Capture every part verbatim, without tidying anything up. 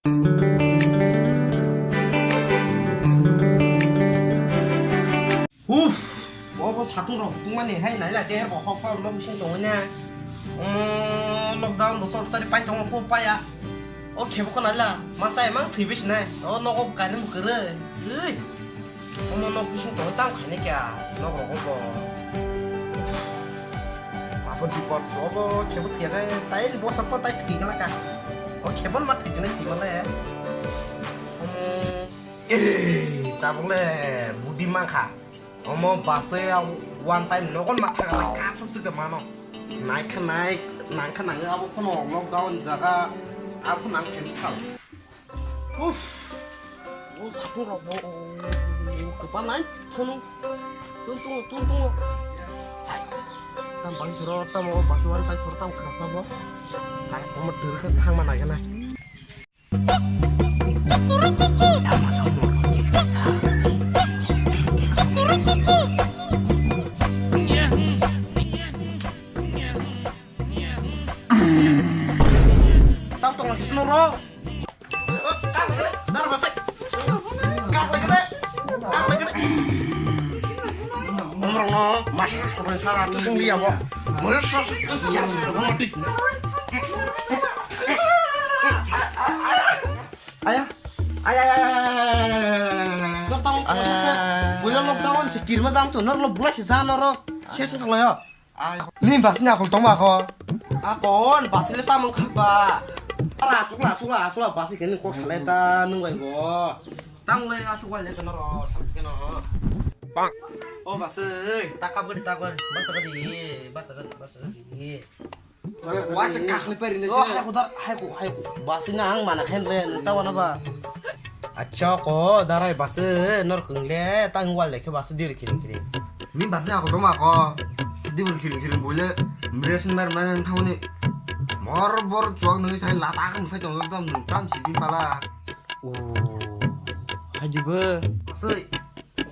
Uff, bo bo satung rok tungmani hai naila deher bo hok hok nok bising tongwi na. Omo lockdown bo chor tari pai tongo po paya. O khebo ko naila masa emang thwi bisi nai. O nogo kainwi bo kwrwi. Ui. Omo nok bising tongwi tamo khainai kya nok rogo bo. Babo dipot bo bo khebo thwi khe tai bo sap tai thwi kala ka. O khebo ma thwi jwnai thwi male. Omo. Ei, tabuk le budi mankha. Omo baswi a one time nogon matha gana kasa swk mano. Naikha nai, nangkha nangwi abo phano lockdown jaga, abo phano ang phem thal. Uff. O satung rok bo, o, o, kwpan nai, thunu. Tung tung, tung tung. Hai. Tam bang soro, tam o baswi one time soro tam khasa bo. Hai, omo dwrwkhe thangma naiganai. Tam tong lagi sini ro. Kak lagi deh, dar masuk. Kak lagi deh, kak lagi deh. Ngomong no, masih sudah sara tu sendiri ya bo. Mulai sudah sudah ya sudah mau di. Aya. Ay, ay, ay, ay, ay, ay, ay, ay, ay, ay, ay, ay, ay, ay. Nor tamo kosase. Ay. Builo lockdown se kirma jang to, nor lo bulai se ja noro. Ses ngkha loyo. Ay. Ni basni akol tongma ako. Akon, basile tamo khaba. Ara asukla, asukla, asukla, basi kene kok salai ta nung bai bo. Tamo le asuk bai le keno ro, salai keno. Bang. O basi, takap gadi, takap gadi. Basa gadi, basa gadi, basa gadi. Waisa kakhlai pari na se. Oh, hai ko dar, hai ko, hai ko. Basi na ang mana khen re, ta wana ba. Acha ko, darai basi, nor kung le, tang wal le khe basi dir kiring kiring. Ni basi ako toma ko. Dibur kiring kiring bole, mres mar man thawni. Mor bor chuak nang sai lata kam sai tong tam tam si bin pala. Oh. Hai dibo. Basi.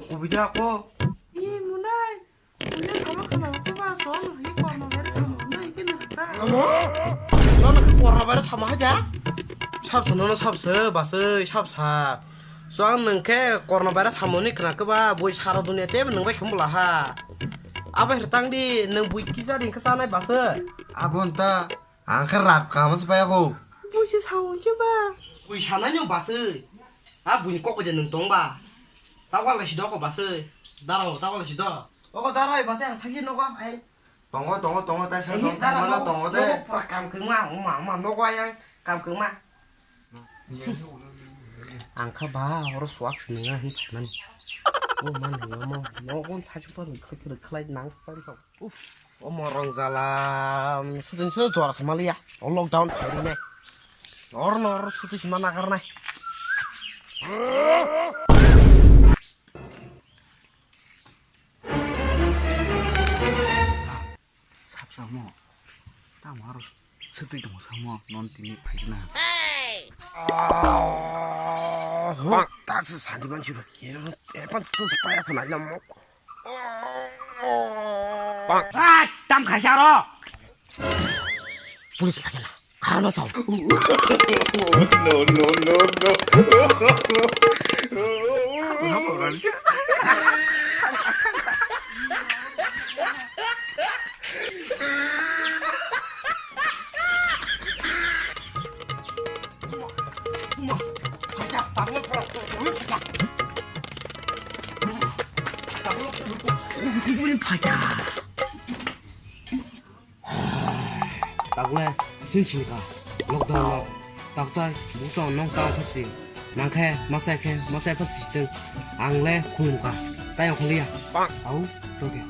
Ubida ko. Ih, munai. Ini sama khana ko ba, so no hi korno ber sama, no iki na ta. Amo? So no ki korno ber sama haja? Sab sa no, no sab sa, basi, sab sa. So ang nung khe korno ber sama ni khna khe ba, bui sara dunia te nung bai khum bula ha. Abo her tang di, nung bui kisa ding kasa nai basi. Abon ta. Ang khe rap kama se paya ko. Buisi sao khe ba? Bui sanai no basi. A buini kok bai de nung tong ba. Ta wal lai si do ko basi. Daro, ta wal lai si do. O ko darai basi ang thagi no ko ai. Tongo, tongo, tongo, tai sa. Ini tong, daro tong, no, tongo de. No pura kam kengma, ma, ma, no ko ayang kam kengma. Ang kha ba, oro suak sini nga hin saknani. O man ni mo, no kon sa chupa ni khlai khlai nang pan so. Uff, omo rong jala, sutin su jora samaliya. O lockdown phaini nai. Or nor sutin sima nagar nai. Sap samo. Tamo aro sutin tong samo non tini phaina. Ah, ho, tak se sandi man siro kiro. Epan tu paya khona lamo. Ah, tam khaisa ro. Police phakela. Kharma sao. No, no, no, no. Takle sin sin ka lockdown no taktai busa nong tang khusi nangkhe masai khe masai pha siseng ang le khulum ka tai okhliya au toke.